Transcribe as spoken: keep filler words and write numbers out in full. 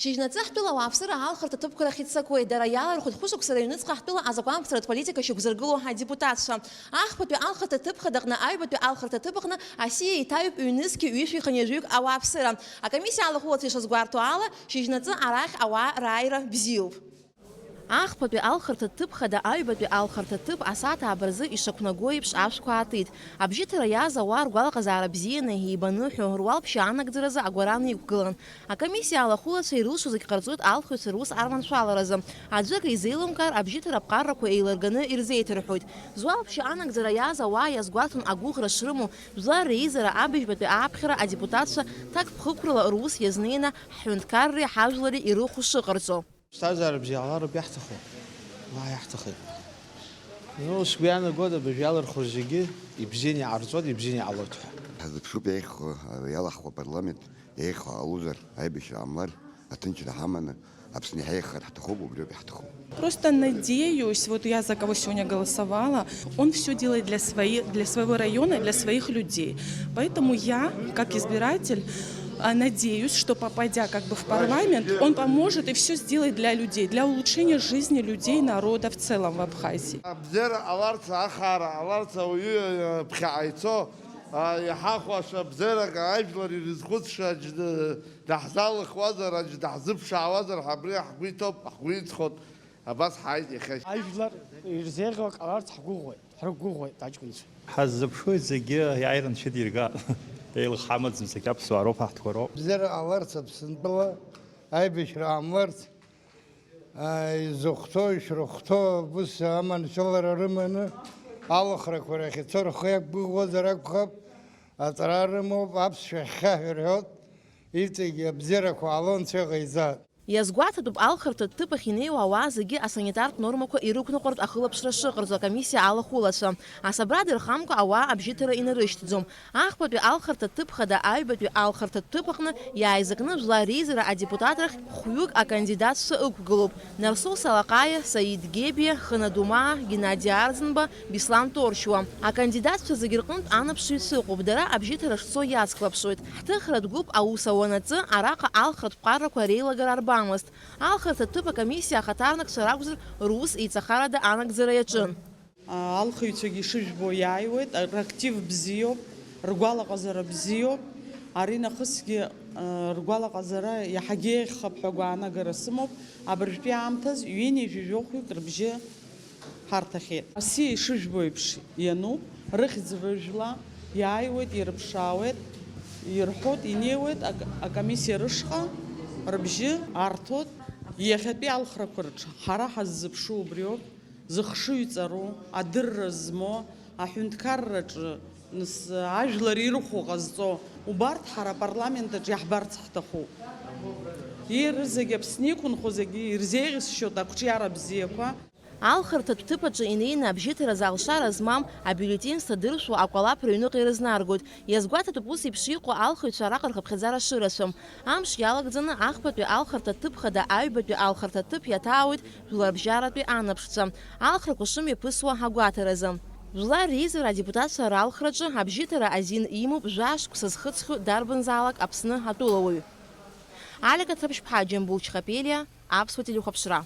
Шьыжьнаҵы ҳтәыла ауааԥсыра алхырҭа ҭыԥқәа рахь иццакуеит. Дара иалархәит хәышықәса рыҩныҵҟа ҳтәыла азакәанԥҵаратә политика шьақәзыргыло адепутатцәа. Ахԥатәи алхырҭа ҭыԥ хада аҟны, аҩбатәи алхырҭа ҭыԥ аҟны асиа еиҭаҩуп ҩнызқьи ҩышәи хынҩажәаҩык ауааԥсыра. Акомиссиа алахәылацәа ишазгәарҭо ала, шьыжьнаҵы арахь ауаа рааира бзиоуп. Ахԥатәи алхырҭа ҭыԥ хада аҩбатәи алхырҭа ҭыԥ асааҭ ааба рзы ишақәнаго еиԥш ашәқәа аатит. Абжьыҭара иааз ауаа ргәалаҟазаара бзианы, еибаныҳәо, руалԥшьа анагӡаразы агәаран иқәгылан. Акомиссиа алахәылацәа ирылшо зегь ҟарҵоит алхыҩцәа рус арманшәаларазы. Аӡәы акы изеилымкаар, абжьыҭара аԥҟарақәа еилырганы ирзеиҭарҳәоит. Зуалԥшьа анагӡара иааз ауаа иазгәарҭон агәыӷра шрымоу, жәлар реизара абыжьбатәи ааԥхьара адепутатцәа ҭакԥхықәрала рус иазнеины ҳҳәынҭқарреи ҳажәлари ирыхәо шыҟарҵо. Ԥсҭазаара бзиа ҟалароуп иаҳҭаху. Уа иаҳҭахеит. Ну, сгәы иаанагоит, абыржә иалырхуа зегьы ибзианы иҟарҵоит, ибзианы иҟалоит ҳәа. Ҳазыԥшуп еиӷьхо, иалаҳхуа апарламент, еиӷьхо ҟалозар, аибашьра ҟамлар, аҭынчра ҳаманы, Аԥсны иҳаиӷьхар ҳҭахуп, убриоуп иаҳҭаху. Просто надеюсь, вот я за кого сегодня голосовала, он всё делает для свои-, для своего района, для своих людей. Поэтому я, как избиратель, а, надеюсь, что, попадя как бы в парламент, он поможет и всё сделает для людей, для улучшения жизни людей, народа в целом в Абхазии. Абзиара ҟаларц, ахаара ҟаларц ауаҩы, э, ԥхьаҟа ицо, а, иҳахәаша абзиарак ажәлар ирызхәыцша аӡә д-, даҳзалыхуазар, аӡә даҳзыԥшаауазар, ҳабри ҳгәы иҭоуп, ҳгәы иҵхоит, абас ҳааит иахьа. Ажәлар ирзеиӷьу ак ҟаларц ҳгәыӷуеит. Ҳрықәгәыӷуеит аҷкәынцәа. Ҳаззыԥшуеит зегьы иааира анцәа дирга. Еилых ҳамаӡам, зегь аԥсуаа роуп, ҳаҳҭқәа роуп. Бзиара ҟаларц Аԥсынтәыла, аибашьра ҟамларц, аа, изыхәҭоу, ишрыхәҭоу, ус аманшәалара рыманы алахәрақәа рахь ицо рхы иақәгәыӷуазар акәхап, аҵара рымоуп, аԥсшәа хьхьаҳәа ирҳәоит, иҵегь абзиарақәа ҟало Анцәа иҟаиҵааит. Иазгәаҭатәуп алхырҭатә ҭыԥ ахь инеиуа ауаа зегьы асанитартә нормақәа ирықәныҟәартә ахылаԥшра шыҟарҵо акомиссиа алахәылацәа. Асабрада ирхамкәа ауаа абжьыҭара инарышьҭӡом. Ахԥатәи алхырҭатә ҭыԥ хада аҩбатәи алхырҭатә ҭыԥ аҟны иааизакны жәлар реизара адепутат рахь хәҩык акандидатцәа ықәгылоуп. Нарсоу Салаҟаиа, Саид Гебиа, Хына Думаа, Геннади Арӡынба, Беслан Торшьуа. Акандидатцәа зегьы рҟынтә анаԥшыҩцәа ыҟоуп, дара абжьыҭара шцо иацклаԥшуеит. Ҳҭыхратә гәыԥ аус ауанаҵы, араҟа алхратә ԥҟарақәа реилагара арбамызт. Алхырҭатә ҭыԥ акомиссиа ахаҭарнакцәа ракәзар, рус еиҵахарада анагӡара иаҿын. Алхыҩцәагьы ишыжәбо иааиуеит, рактив бзиоуп, ргәалаҟазара бзиоуп. Аринахысгьы, ргәалаҟазара иаҳагьы еиӷьхап ҳәа агәаанагара сымоуп. Абыржәтәи аамҭаз ҩынҩажәи жәохәҩык рыбжьы ҳарҭахьеит. Асиа ишыжәбо еиԥш иануп, рыхьӡ-рыжәла иааиуеит, ирыԥшаауеит, ирҳәоит, инеиуеит ак-, акомиссиа рышҟа, рыбжьы арҭоит. Иахьатәи алхрақәа рҿы ҳара ҳаззыԥшу убриоуп, зыхшыҩ ҵару, адырра змоу, аҳәынҭқарраҿы нас ажәлар ирыхәо ҟазҵо, убарҭ ҳара апарламент аҿы иаҳбарц ҳҭахуп. Ирызегь Аԥсны иқәынхо зегьы ирзеиӷьысшьоит ақәҿиара бзиақәа. Алхырҭатә ҭыԥ аҿы инеины абжьыҭаразы алшара змам абиуллетен зҭадыршәуа акәалаԥ рыҩныҟа ирызнаргоит. Иазгәаҭатәуп ус еиԥш иҟоу алхыҩцәа араҟа рхыԥхьаӡара шырацәам. Амш иалагӡаны ахԥатәи алхырҭатә ҭыԥ хада аҩбатәи алхырҭатә ҭыԥ иаҭаауеит жәларбжьаратәи анаԥшцәа, алхрақәа шымҩаԥысуа агәаҭаразы. Жәлар реизара адепутатцәа ралхраҿы абжьыҭара азин имоуп жәа-шықәса зхыҵхьоу дарбанзаалак Аԥсны атәылауаҩ. Алика Ҭраԥшьԥҳа, Џьамбул Чхапелиа, Аԥсуа телехәаԥшра.